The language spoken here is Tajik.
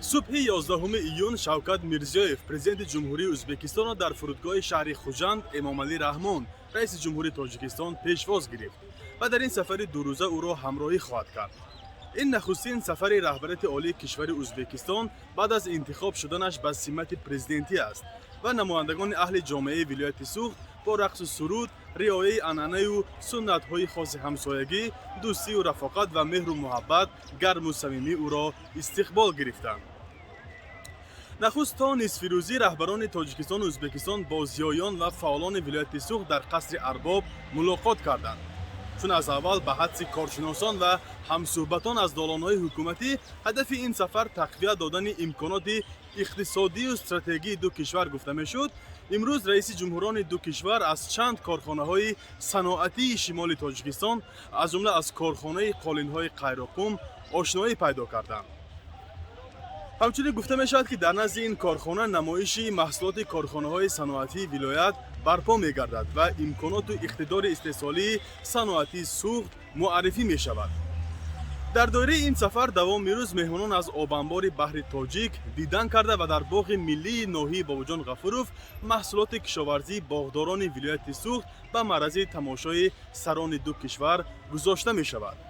Субҳи 11 июн Шавкат Мирзиёев, президенти Ҷумҳурии Ӯзбекистонро дар фурудгоҳи шаҳри Хуҷанд Эмомалӣ Раҳмон, раиси ҷумҳури Тоҷикистон, пешвоз гирифт ва дар ин сафари дурӯза ӯро ҳамроҳӣ хоҳад кард. Ин нахустин сафари раҳбарияти олии кишвари Ӯзбекистон баъд аз интихоб шуданаш ба симати президентӣ аст ва намояндагони аҳли ҷомеаи вилояти Суғд бо рақсу суруд, риояи анъанаю суннатҳои хоси ҳамсоягӣ, дӯстию рафоқат ва меҳру муҳаббат гарму самимӣ ӯро истиқбол гирифтанд. Нахуст то нисфирӯзӣ раҳбарони Тоҷикистону Ӯзбекистон бо зиёён ва фаъолони вилояти Суғд дар қасри Арбоб мулоқот карданд. Чун аз аввал ба ҳадси коршиносон ва ҳамсӯҳбатон аз долонҳои ҳукуматӣ ҳадафи ин сафар тақвият додани имконоти иқтисодию стратегии ду кишвар гуфта мешуд, имрӯз раиси ҷумҳурони ду кишвар аз чанд корхонаҳои саноатии шимоли Тоҷикистон, аз ҷумла аз корхонаи қолинҳои Қайроққум ошноӣ пайдо карданд. Ҳамчунин гуфта мешавад, ки дар назди ин корхона намоиши маҳсулоти корхонаҳои саноатии вилоят барпо мегардад ва имконоту иқтидори истеҳсолии саноатии Суғд муаррифӣ мешавад. Дар доираи ин сафар давоми рӯз меҳмонон аз обанбори баҳри Тоҷик дидан карда ва дар боғи миллии ноҳияи Бобоҷон Ғафуров маҳсулоти кишоварзии боғдорони вилояти Суғд ба маърази тамошои сарони ду кишвар гузошта мешавад.